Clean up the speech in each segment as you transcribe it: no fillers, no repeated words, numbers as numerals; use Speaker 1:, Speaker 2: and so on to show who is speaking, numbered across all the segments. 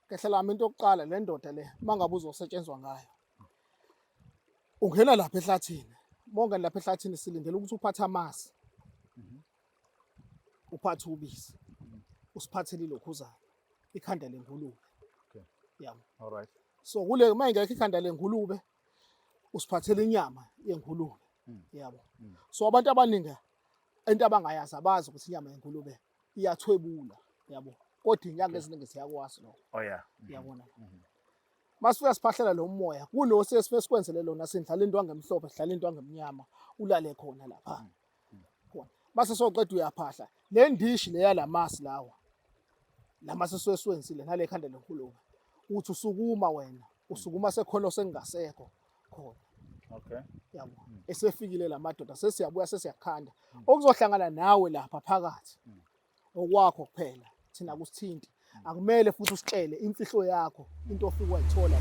Speaker 1: Khehla lami into yokuqala le ndoda le mangabe uzosetshenzwa ngayo ungena lapha ehlathini mongena lapha ehlathini silindele ukuthi uphathe amasi uphathe ubisi usiphathele ilokhuzana ikhanda lengulube
Speaker 2: Okay.
Speaker 1: yabo
Speaker 2: All right.
Speaker 1: so kule uma ingekho ikhanda lengulube usiphathele inyama yengulube yabo so abantu abaningi into abangayazi abazi ukuthi inyama yengulube iyathwebula yabo kodwa inyanga eziningi ziyakwazi lokho
Speaker 2: Oh yeah.
Speaker 1: yabona masifika siphahlela lo moya kulo sesifike sikwenzele lona sindlala intwangu emhlophe sidlala intwangu emnyama ulale khona lapha khona mase soqeda uyaphahla le ndishi leya lamasi lawa lamasi sesiwenzile nale khanda lenkulumo uthi usukuma wena usukuma sekhona sengingasekho khona
Speaker 2: Okay.
Speaker 1: yabo esefikile lamadoda sesiyabuya sesiyakhanda okuzohlangana nawe lapha phakathi okwakho kuphela thina kusithinti akumele futhi usitshele imfihlo yakho into ofike wayithola.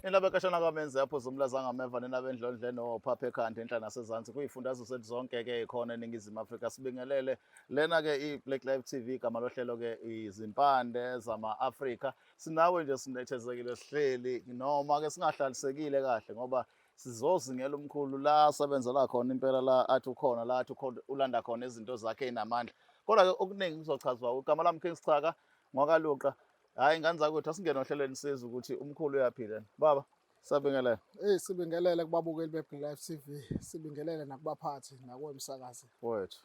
Speaker 2: Nina bekashana kwamenzi apho zomlaza ngameva nina bendlondle nophapha ekhanda enhla nasezansi kuyifundazwe zethu zonke ke ikhona eNingizimu Afrika sibingelele lena ke i-Black Life TV igama lohlelo ke izimpande zama-Afrika sinawe nje sinethezekile sihleli noma ke singahlalisekile kahle ngoba sizozingela umkhulu la asebenzela khona impela la athi ukhona la athi ukhona ulanda khona izinto zakhe enamandla kodwa ke okuningi kuzochazwa igama lami King Sichaka ngwakaluqa hayi ingane zakwethu asingene ohlelweni sizwe ukuthi umkhulu uyaphila baba sabingelela.
Speaker 1: Hey sibingelele kubabukeli beBlack Life TV, sibingelele nakubaphathi nakuwemsakazi.
Speaker 2: Wethu.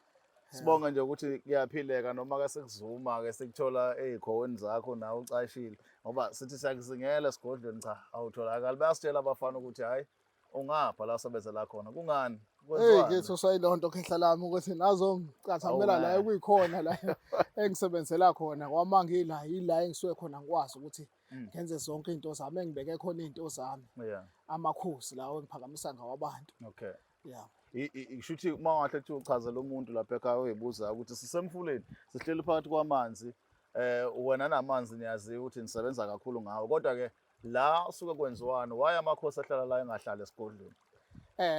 Speaker 2: Sibonge nje ukuthi kuyaphileka noma ke sekuzuma ke sikuthola ey'khoweni zakho nawe ucashile ngoba sithi siyakuzingela esigodlweni cha awutholakali bayasitshela abafana ukuthi hhayi ungapha la usebenzela khona kungani
Speaker 1: Hey ke sosayilonto khehla lami ukuthi nazo ngicathamela la ekuyikhona la engisebenzela khona kwama ngila yila engisuke khona ngikwazi ukuthi ngenze zonke izinto zami engibeke khona izinto zami
Speaker 2: yeah
Speaker 1: amakhosi lawo engiphakamisa ngawo abantu
Speaker 2: okay
Speaker 1: yeah
Speaker 2: Kusho ukuthi uma ungahle kuthi uchazela umuntu lapha ekhaya oyibuza ukuthi sisemfuleni sihleli phakathi kwamanzi eh wena namanzi niyaziwa ukuthi nisebenza kakhulu ngawo kodwa ke la suke kwenziwani why amakhosi ahlala la engahlali esigodlweni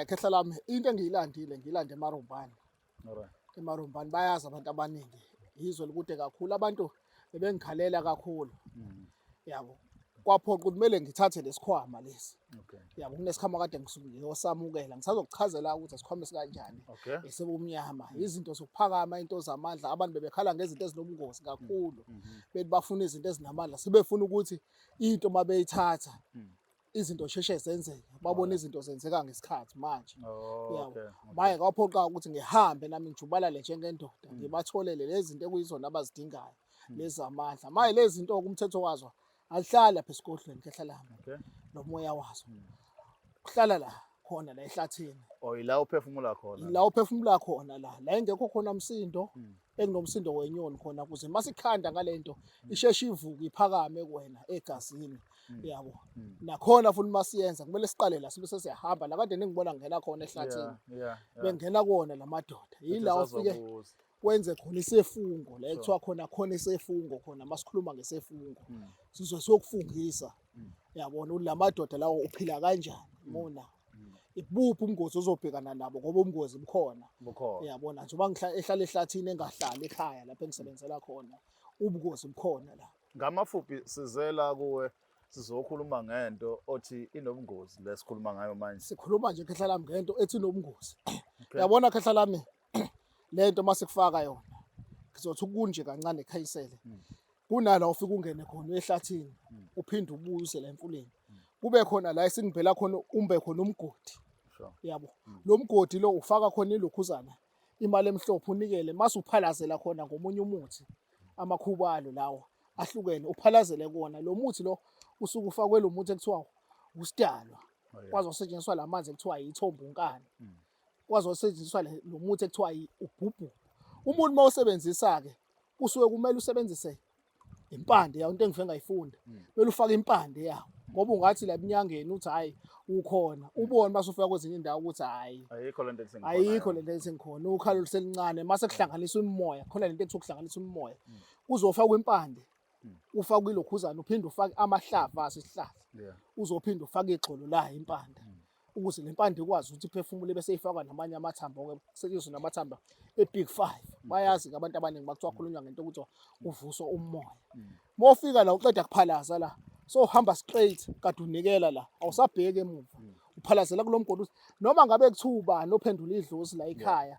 Speaker 1: Khehla lami into engiyilandile ngiyilande eMarumbane
Speaker 2: Alright.
Speaker 1: eMarumbane bayazi abantu abaningi yizwe likude kakhulu abantu bebengikhalela kakhulu yabo kwaphoqa ukuthi kumele ngithathe lesikhwama lesi
Speaker 2: Okay.
Speaker 1: yabo kunesikhwama kade ngisuke ngiyosamukela ngisazokuchazela ukuthi isikhwama esikanjani
Speaker 2: Okay.
Speaker 1: esebumnyama izinto zokuphakama into zamandla abantu bebekhala ngezinto ezinobungozi kakhulu bethi bafuna izinto ezinamandla sebefuna ukuthi into uma beyithatha izinto sheshe zenzeke babone izinto zenzeka ngesikhathi manje
Speaker 2: Oh,
Speaker 1: Yabo.
Speaker 2: okay.
Speaker 1: Maye kwaphoqa ukuthi ngihambe nami ngijubalale njengendoda ngibatholele lezi zinto ekuyizona abazidingayo lezi zamandla maye lezi zinto umthetho wazo alihlali lapha esigodlweni khehla lami
Speaker 2: Okay.
Speaker 1: lo moya wazo kuhlala la khona la ehlathini
Speaker 2: Oh, ila uphefumula khona.
Speaker 1: la uphefumula khona la la engekho khona msindo ekunomsindo wenyoni khona kuze masikhanda ngalento isheshe ivuke iphakame kuwena egazini yabo nakhona futhi masiyenza kumele siqale la sibe sesiyahamba la kade ningibona ngena khona ehlathini
Speaker 2: Yeah, yeah. yeah.
Speaker 1: bengena kuwona lamadoda yila ufike
Speaker 2: Sazobuza.
Speaker 1: wenze khona isefungo la ekuthiwa khona khona isefungo khona masikhuluma ngesefungo sizwe siyokufungisa yabona ukuthi lamadoda lawo uphila kanjani mona ibuphi ubungozi ozobhekana nabo ngoba ubungozi bukhona
Speaker 2: Bukhona.
Speaker 1: yabona njengoba ehlala ehlathini engahlali ekhaya lapho engisebenzela khona ubungozi bukhona la
Speaker 2: Ngamafuphi sizela kuwe sizokhuluma ngento othi inobungozi lesikhuluma ngayo manje.
Speaker 1: Sikhuluma nje khehla lami ngento ethi inobungozi.
Speaker 2: Okay.
Speaker 1: Yabona khehla lami lento masikufaka yona ngizothi kunje kancane ekhayisele. Kunala ufika ungene khona ehlathini uphinde ubuze la emfuleni. Kube khona la esingibhela khona umbe khona umgodi.
Speaker 2: Sure.
Speaker 1: Yabo. Lo mgodi lo ufaka khona ilokhuzana imali emhlophe unikele mase uphalazela khona ngomunye umuthi amakhubalo lawo ahlukene uphalazele kuwona lo muthi lo usuke ufakwe lo muthi ekuthiwa usidalwa
Speaker 2: Oh, yeah.
Speaker 1: kwazosetshenziswa la manzi ekuthiwa yithombunkane kwazosetshenziswa lo muthi ekuthiwa ubhubhu Umuntu uma usebenzisa-ke kusuke kumele usebenzise impande yawo, into engifike ngayifunda. Kumele ufake impande yawo ngoba ungathi la ebunyangeni uthi hhayi ukhona, ubone mase ufika kwezinye indawo ukuthi hhayi
Speaker 2: Ayikho lento ethi ngikhona.
Speaker 1: Ayikho lento ethi ngikhona, ukhalo luseluncane. Mase kuhlanganiswa imimoya, khona lento ekuthiwa kuhlanganiswa imimoya, kuzofakwa impande, ufakwe ilokhuzana, uphinde ufake amahlavu aso isihlahla, uzophinde ufake igxolo layo impande, ukuze le mpande ikwazi ukuthi iphefumule, bese ifakwa namanye amathambo-ke, kusetshenziswe namathambo e-big five. Bayazi-ke abantu abaningi bakuthiwa khulunywa ngento okuthiwa kuvuswa umoya. Uma ufika la uqeda kuphalaza la, so uhamba straight kade unikela la, awusabheki emuva, uphalazela kulo mgodi uthi noma ngabe kuthiwa ubani ophendula idlozi la ekhaya,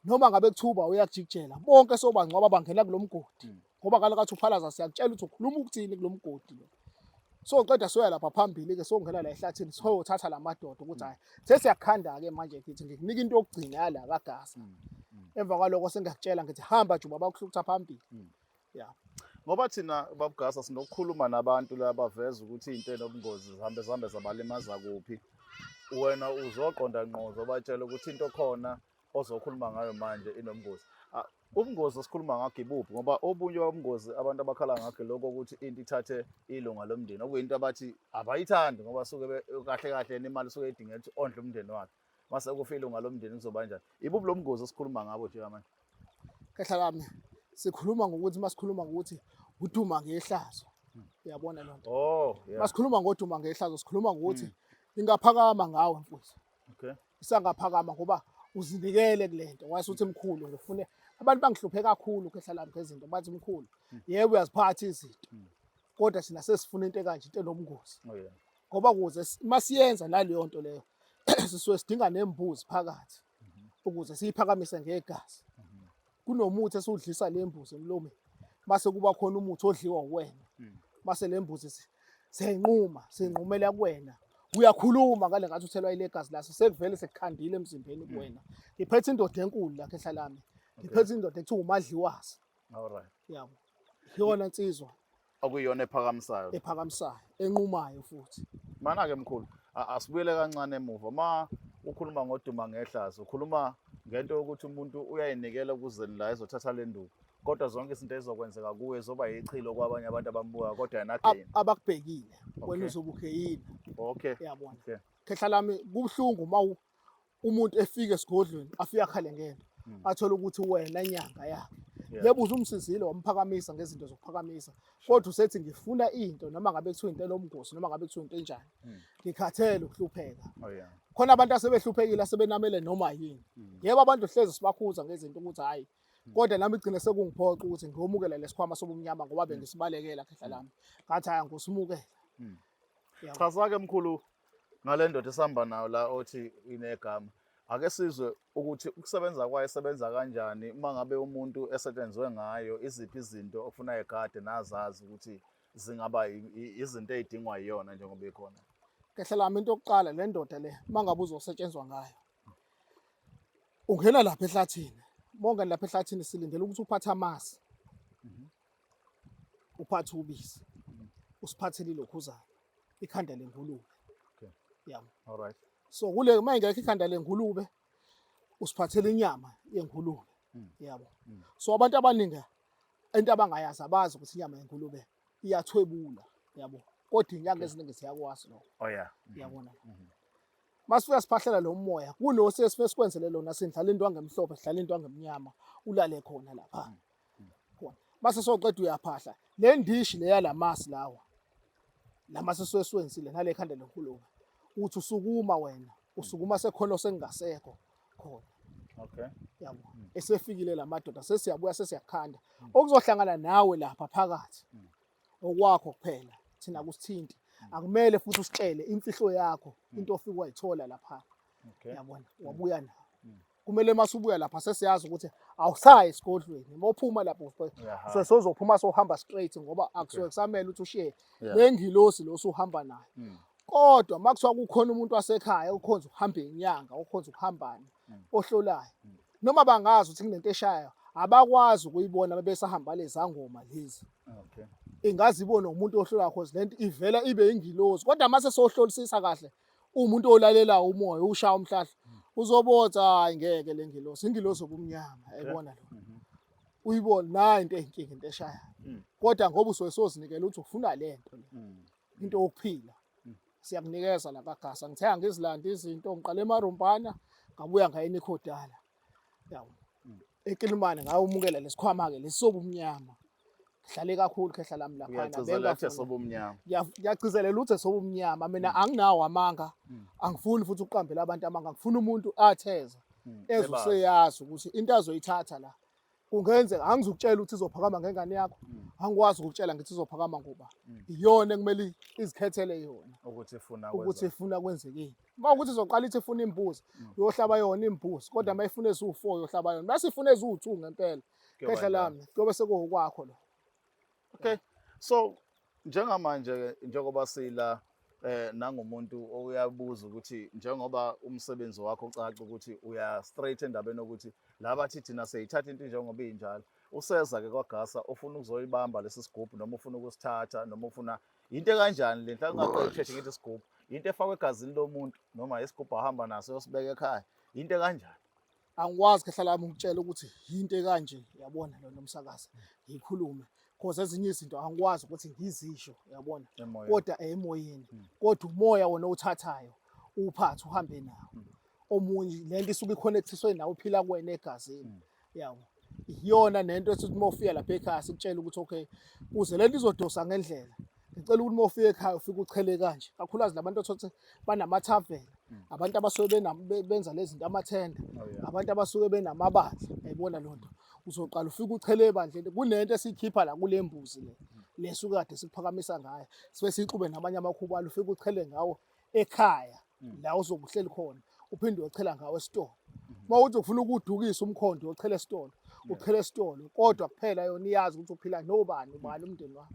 Speaker 1: noma ngabe kuthiwa uba uyakujikijela, bonke sobangcwaba bangena kulo mgodi, ngoba kaloku athi uphalaza siyakutshela ukuthi ukhuluma ukuthini kulo mgodi lo. So qeda soya lapha phambili-ke, songena la ehlathini, soyothatha la madoda ukuthi hhayi sesiyakukhanda-ke manje, ngithi ngikunika into yokugcina yala kaGasa. Emva kwaloko sengiyakutshela ngithi hamba juba bakuhlutha phambili. Ya.
Speaker 2: Ngoba thina babuGasa sinokukhuluma nabantu la baveza ukuthi into enobungozi zihambe zihambe zabalimaza kuphi. Wena uzoqonda ngqo uzobatshela ukuthi into khona ozokhuluma ngayo manje inobungozi. Ubungozi esikhuluma ngakho ibuphi? Ngoba obunye ubungozi abantu abakhala ngakho lokho ukuthi into ithathe ilunga lomndeni, okuyinto abathi abayithandi ngoba suke kahle kahle yena imali usuke edingela ukuthi ondle umndeni wakhe. Mase kufa ilunga lomndeni kuzoba kanjani? Ibuphi lo bungozi esikhuluma ngabo njengamanje?
Speaker 1: Khehla lami, sikhuluma ngokuthi masikhuluma ngokuthi uduma ngehlazo. Uyabona loo nto?
Speaker 2: Oh, yeah.
Speaker 1: Masikhuluma ngoduma ngehlazo, sikhuluma ngokuthi ingaphakama ngawe mfowethu. Isangaphakama ngoba uzinikele kule nto. Wase uthi mkhulu ngifune abantu bangihluphe kakhulu khehla lami ngezinto, bathi mkhulu yebo uyaziphatha izinto, kodwa thina sesifuna into ekanje, into enobungozi. Ngoba ukuze masiyenza naleyo nto leyo sisuke sidinga nembuzi phakathi ukuze siyiphakamise ngegazi. Kunomuthi esiwudlisa le mbuzi emlomeni, mase kuba khona umuthi odliwa uwena, mase le mbuzi siyayinquma, siyinqumela kuwena, uyakhuluma ngale ngathi uthelwa ile gazi laso, sekuvele sekukhandile emzimbeni kuwena. Ngiphethe indoda enkulu la khehla lami, ngiphethe indoda ekuthiwa uMadliwazi.
Speaker 2: All right.
Speaker 1: Yabo, iyona nsizwa
Speaker 2: Okuyiyona ephakamisayo.
Speaker 1: Ephakamisayo, enqumayo futhi.
Speaker 2: Mana-ke mkhulu, asibuyele kancane emuva. Ma ukhuluma ngoduma ngehlazo, ukhuluma ngento yokuthi umuntu uyayinikela ukuzeni la ezothatha le nduku, kodwa zonke izinto ezizokwenzeka kuye zoba yichilo kwabanye abantu abambuka, kodwa yena ageyina.
Speaker 1: Abakubhekile wena uzobe ugeyina. Uyabona? Khehla lami, kubuhlungu uma umuntu efika esigodlweni afike akhale ngento, athole ukuthi wena nyanga yakhe yebo usumsizile wamphakamisa ngezinto zokuphakamisa, kodwa usethi ngifuna into, noma ngabe kuthiwa into elomgosi, noma ngabe kuthiwa into enjani, ngikhathele ukuhlupheka. Khona abantu asebehluphekile asebenamele noma yini. Yebo, abantu hlezi sibakhuza ngezinto ukuthi hhayi, kodwa nami igcine sekungiphoqa ukuthi ngiyomukela lesikhwama sobumnyama ngoba bengisibalekela khehla lami, ngathi hhayi angosimukela.
Speaker 2: Chaza-ke mkhulu ngale ndoda esihamba nayo la othi inegama. Ake sizwe ukuthi ukusebenza kwayo isebenza kanjani, uma ngabe umuntu esetshenzwe ngayo, iziphi izinto okufuna egade nazazi ukuthi zingaba izinto ey'dingwa yiyona njengoba ikhona.
Speaker 1: Khehla lami, into yokuqala, le ndoda le uma ngabe uzosetshenzwa ngayo, ungena lapha ehlathini. Uma ungena lapha ehlathini silindele ukuthi uphathe amasi, uphathe ubisi, usiphathele ilokhuzana, ikhanda lengulube. Yabo.
Speaker 2: All right.
Speaker 1: So kule uma ingekho ikhanda lengulube, usiphathele inyama yengulube. Yabo. So abantu abaningi into abangayazi, abazi ukuthi inyama yengulube iyathwebula, yabo. Kodwa inyanga eziningi ziyakwazi lokho.
Speaker 2: Oh yeah.
Speaker 1: Yabona. Masifika siphahlela lo moya kulo sesifike sikwenzele lona, sindlala into angemhlophe, sidlala into angemnyama, ulale khona lapha. Khona. Mase soqeda uyaphahla. Le ndishi leya lamasi lawa, lamasi esiwenzile nale khanda lenkulumo, uthi usukuma wena, usukuma sekhona sengingasekho khona. Yabo. Esefikile lamadoda sesiyabuya sesiyakhanda. Okuzohlangana nawe lapha phakathi okwakho kuphela, thina kusithinti. Akumele futhi usitshele imfihlo yakho, into ofika wayithola lapha. Yabona, wabuya nayo. Kumele masubuya lapha sesiyazi ukuthi awusayi esigodlweni. Uma uphuma lapho sesozophuma sohamba straight, ngoba akusuke kusamele ukuthi ushiye nengilosi lo osuhamba nayo. Kodwa makuthiwa kukhona umuntu wasekhaya okhonza ukuhamba inyanga, okhonza ukuhambana, ohlolayo, noma bangazi ukuthi kunento eshayayo, abakwazi ukuyibona bebesahamba lezangoma lezi. Ingaze ibone umuntu ohlolayo, cause lento ivela ibe ingilosi. Kodwa mase sohlolisisa kahle, umuntu olalelayo umoya ushaya umhlahla, uzobotha hayi ngeke le ngilosi, ingilosi obumnyama, ayibona lo. Uyibone nayo into eyinkinga into eshayayo. Kodwa ngoba usuke sozinikela ukuthi ufuna le nto le. Into yokuphila. Siyakunikeza la kaGasa. Ngithe angizilanda izinto ngiqale emarumbana ngabuya ngaye eNikhodala. Yabo. EKilimane ngawumukela lesikhwama-ke lesisobumnyama. Ngihlale kakhulu khehla lami laphana.
Speaker 2: Uyagcizelela ukuthi esobumnyama.
Speaker 1: Ngiyagcizelela ukuthi esobumnyama. Mina anginawo amanga. Angifuni futhi ukuqambela abantu amanga. Ngifuna umuntu atheza. Ezwe useyazi ukuthi into azoyithatha la kungenzeka angizukutshela ukuthi izophakama ngengane yakho. Angikwazi ukukutshela ngithi izophakama ngoba iyona ekumele izikhethele yona
Speaker 2: ukuthi ifuna
Speaker 1: ukuthi ifuna kwenzekeni. Uma ukuthi izoqala ithi ifuna imbuzi, uyohlaba yona imbuzi, kodwa uma ifuna eziwu-4 uyohlaba yona. Bese ifuna eziwu-2 ngempela. Khehla lami, kuyobe sekuwokwakho lo.
Speaker 2: Okay. So njengamanje ke njengoba sila nangumuntu oyabuza ukuthi njengoba umsebenzi wakho ucaca ukuthi uya straight endabeni ukuthi laba thi thina seyithatha into njengoba injalo. Useza ke kwaGasa ufuna ukuzoyibamba lesi sigubhu noma ufuna ukusithatha noma ufuna into ekanjani le nhlaka ungaqeqeshe ngithi isigubhu into efakwe egazini lomuntu noma isigubhu ahamba naso yosibeka ekhaya into ekanjani.
Speaker 1: Angikwazi khehla lami ukutshela ukuthi yinto ekanje yabona lona umsakazi ngikhulume cause ezinye izinto angikwazi ukuthi ngizisho yabona kodwa emoyeni kodwa umoya wona owuthathayo uwuphathe uhambe nawo omunye lento isuke iconnectiswe nawe uphila kuwena egazini yabo iyona nento ethi uma ufika lapha ekhaya sikutshela ukuthi okay kuze lento izodosa ngendlela ngicela ukuthi uma ufika ekhaya ufike uchele kanje kakhulukazi labantu othothi banamathaveni abantu abasuke benza lezi zinto amathenda abantu abasuke benamabandla yayibona loo nto uzoqala ufike uchele ebandleni kunento esiyikhipha la kule mbuzi le lesuke kade sikuphakamisa ngayo sibe siyixube namanye amakhubalo ufike uchele ngawo ekhaya la uzobe uhleli khona uphinde uyochela ngawo esitolo uma uthi ufuna ukudukisa umkhondo uyochela esitolo uchele esitolo kodwa kuphela yona iyazi ukuthi uphila nobani ubani umndeni wakho.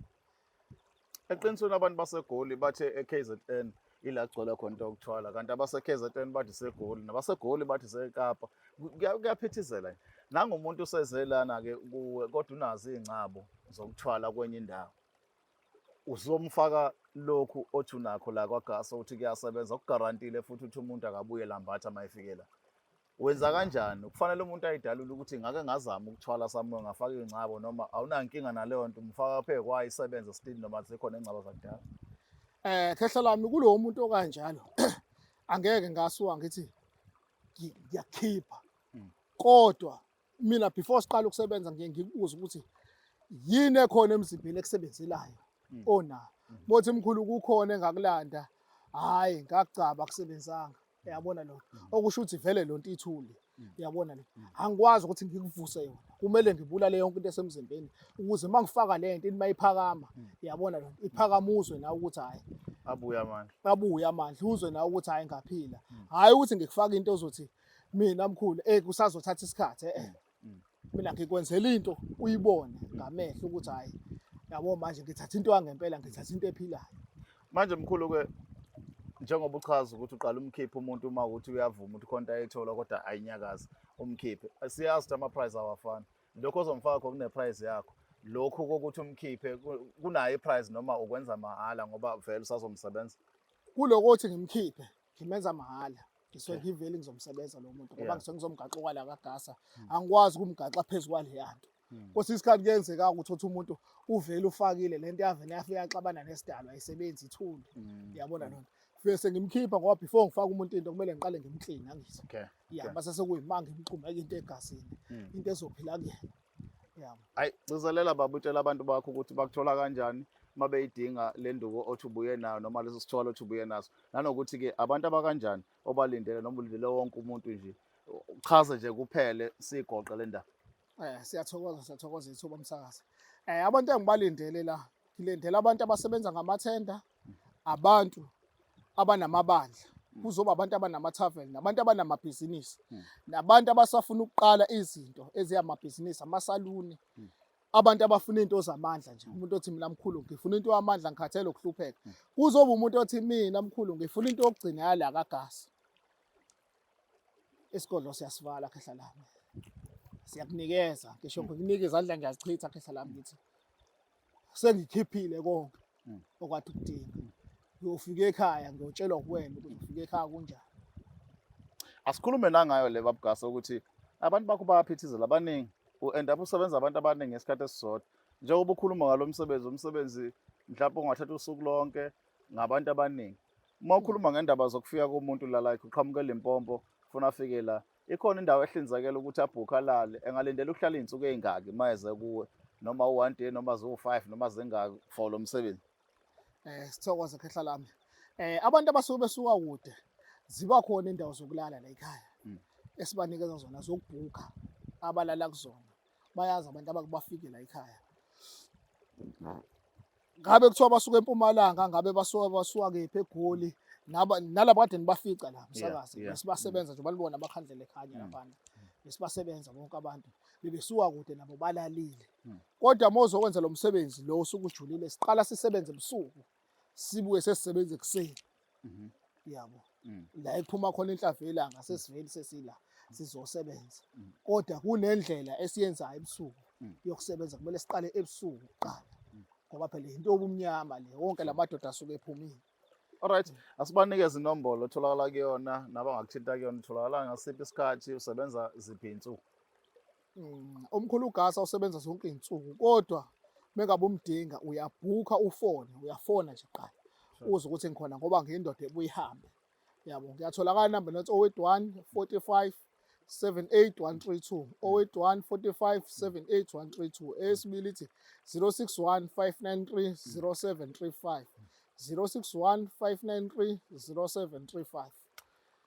Speaker 2: Eqinisweni abantu baseGoli bathe e-KZN ila kugcwele khona into yokuthwala kanti abase-KZN bathi seGoli nabaseGoli bathi seKapa kuyaphithizela nje. Nangumuntu usezelana-ke kuwe kodwa unazo iy'ngcabo zokuthwala kwenye indawo uzomfaka lokhu othi unakho la kwaGasa uthi kuyasebenza kugarantile futhi ukuthi umuntu akabuye lambatha uma efike la. Wenza kanjani? Kufanele umuntu ayidalule ukuthi ngake ngazama ukuthwala somewhere ngafaka iy'ngcabo noma awunankinga naleyo nto umfaka phe kwayo isebenze still noma zikhona iy'ngcabo zakudala.
Speaker 1: Khehla lami kulowo muntu okanjalo angeke ngasuka ngithi ngiyakhipha kodwa mina before siqala ukusebenza ngiye ngikubuze ukuthi yini ekhona emzimbeni ekusebenzelayo onayo. Bothi mkhulu kukhona engakulanda hhayi ngakugcaba akusebenzanga uyabona lo okusho ukuthi vele lo nto ithule uyabona le angikwazi ukuthi ngikuvuse yona kumele ngibulale yonke into esemzimbeni ukuze uma ngifaka le nto mayiphakama uyabona lo iphakama uzwe nawe ukuthi hhayi
Speaker 2: abuye amandla
Speaker 1: abuye amandla uzwe nawe ukuthi hhayi ngaphila hhayi ukuthi ngikufaka into ozothi mina mkhulu kusazothatha isikhathi mina ngikwenzela into uyibone ngamehlo ukuthi hhayi yabo manje ngithatha into yangempela ngithatha into ephilayo.
Speaker 2: Manje mkhulu ke njengoba uchaza ukuthi uqala umkhiphe umuntu uma ukuthi uyavuma ukuthi khona into ayithola kodwa ayinyakazi umkhiphe siyazi ukuthi ama-price awafani lokho ozomfaka khona kune-price yakho lokhu kokuthi umkhiphe kunayo i-price noma ukwenza mahhala ngoba vele usazomsebenza
Speaker 1: kuloko othi ngimkhiphe ngimenza mahhala ngisuke ngivele ngizomsebenza lo muntu ngoba ngisuke ngizomgaxa okwala kagasa angikwazi ukumgaxa phezu kwaleya nto kwesinye isikhathi kuyenzeka ukuthi uthi umuntu uvele ufakile lento yavele yafika yaxabana nesidalwa ayisebenzi ithule uyabona lona fike sengimkhipha ngoba before ngifaka umuntu into kumele ngiqale ngimclean angithi ya mase sekuyimanga ngimxhumeke into egazini into ezophila kuyena
Speaker 2: yabo Hayi gcizelela baba utshela abantu bakho ukuthi bakuthola kanjani uma beyidinga le nduku othi ubuye nayo noma leso sithwalo othi ubuye naso nanokuthi-ke abantu abakanjani obalindele noma ulindele wonke umuntu nje uchaze nje kuphele siyigoqe le ndaba.
Speaker 1: Siyathokoza siyathokoza ithuba msakazi. Abantu engibalindele la ngilindele abantu abasebenza ngamathenda, abantu abanamabandla, kuzoba abantu abanamathaveni, nabantu abanamabhizinisi, nabantu abasafuna ukuqala izinto eziyamabhizinisi, amasaluni, abantu abafuna into zamandla nje. Umuntu othi mina mkhulu ngifuna into yamandla ngikhathele ukuhlupheka. Kuzoba umuntu othi mina mkhulu ngifuna into yokugcina yala kagasi. Isigodlo siyasivala khehla lami. Siyakunikeza ngisho ngikunika izandla ngiyazichitha khehla lami ngithi sengikhiphile konke okwathi ukudinga. Ngiyofika ekhaya ngiyotshelwa kuwena ukuthi ufike ekhaya kunjani.
Speaker 2: Asikhulume nangayo le babugasa ukuthi abantu bakho bayaphithizela abaningi. U-end up usebenza abantu abaningi ngesikhathi esisodwa. Njengoba ukhuluma ngalo msebenzi, umsebenzi mhlawumbe ungathatha usuku lonke ngabantu abaningi. Uma ukhuluma ngendaba zokufika komuntu la, like uqhamuka eLimpopo, ufuna afike la, ikhona indawo ehlinzekela ukuthi abhukhe alale, engalindela ukuhlala iy'nsuku ey'ngaki uma eze kuwe, noma u-one day, noma ziwu-five, noma zingaki for lo msebenzi?
Speaker 1: Sithokoze khehla lami. Abantu abasuke besuka kude ziba khona indawo zokulala la ekhaya esibanikeza zona zokubhukha abalala kuzona. Bayazi abantu abakubafike la ekhaya. Ngabe kuthiwa basuka eMpumalanga, ngabe basuka kephi eGoli, nalabo kade nibafica la msakazi besibasebenza nje balibona amakhandlela ekhanya laphana. Besibasebenza bonke abantu bebesuka kude nabo balalile. Kodwa uma uzokwenza lo msebenzi lo usuke ujulile, siqala sisebenze ebusuku sibuye sesisebenza ekuseni. Yabo. La ekuphuma khona inhlamvu yelanga sesiveli sesila sizosebenza. Kodwa kunendlela esiyenzayo ebusuku yokusebenza, kumele siqale ebusuku kuqala. Ngoba phela into yobumnyama le, wonke lamadoda asuke ephumile.
Speaker 2: Alright, asibanikeze inombolo otholakala kuyona nabangakuthinta kuyona, utholakala ngasiphi isikhathi, usebenza ziphi iy'nsuku?
Speaker 1: Umkhulu uGasa usebenza zonke iy'nsuku, kodwa mengabe umdinga uyabhukha ufone, uyafona nje kuqala uze ukuthi ngikhona ngoba ngiyindoda ebuye ihambe. Yabo, ngiyatholakala inamba nothi 081 45 78132, 081 45 78132. Eyesibili ithi 061 593 0735, 061 593 0735.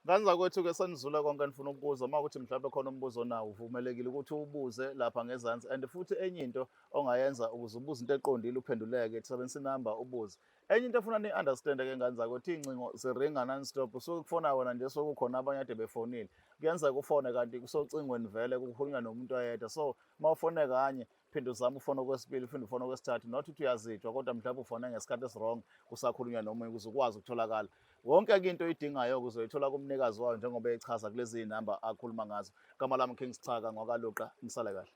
Speaker 2: Ngane zakwethu-ke, senizule konke enifuna ukubuza. Uma ukuthi mhlawumbe khona umbuzo onawo, uvumelekile ukuthi uwubuze lapha ngezansi. And futhi enye into ongayenza ukuze ubuze into eqondile uphenduleke, sebenzisa inamba ubuze. Enye into efuna ni-understand-ke ngane zakwethu, iy'ngcingo ziringa non-stop. Usuke kufona wena nje, sokukhona abanye ade befonile. Kuyenzeka ufone kanti kusocingweni vele kukhulunywa nomuntu oyedwa. So uma ufone kanye, phinde uzame ufone okwesibili, uphinde ufone okwesithathu. Not ukuthi uyazitshwa, kodwa mhlawumbe ufone ngesikhathi esi-wrong kusakhulunywa nomunye ukuze ukwazi ukutholakala. Wonke-ke into oyidingayo uzoyithola kumnikazi wayo njengoba echaza kulezi iy'namba akhuluma ngazo. Igama lami King Schaka ngwakaLuqa, nisale kahle.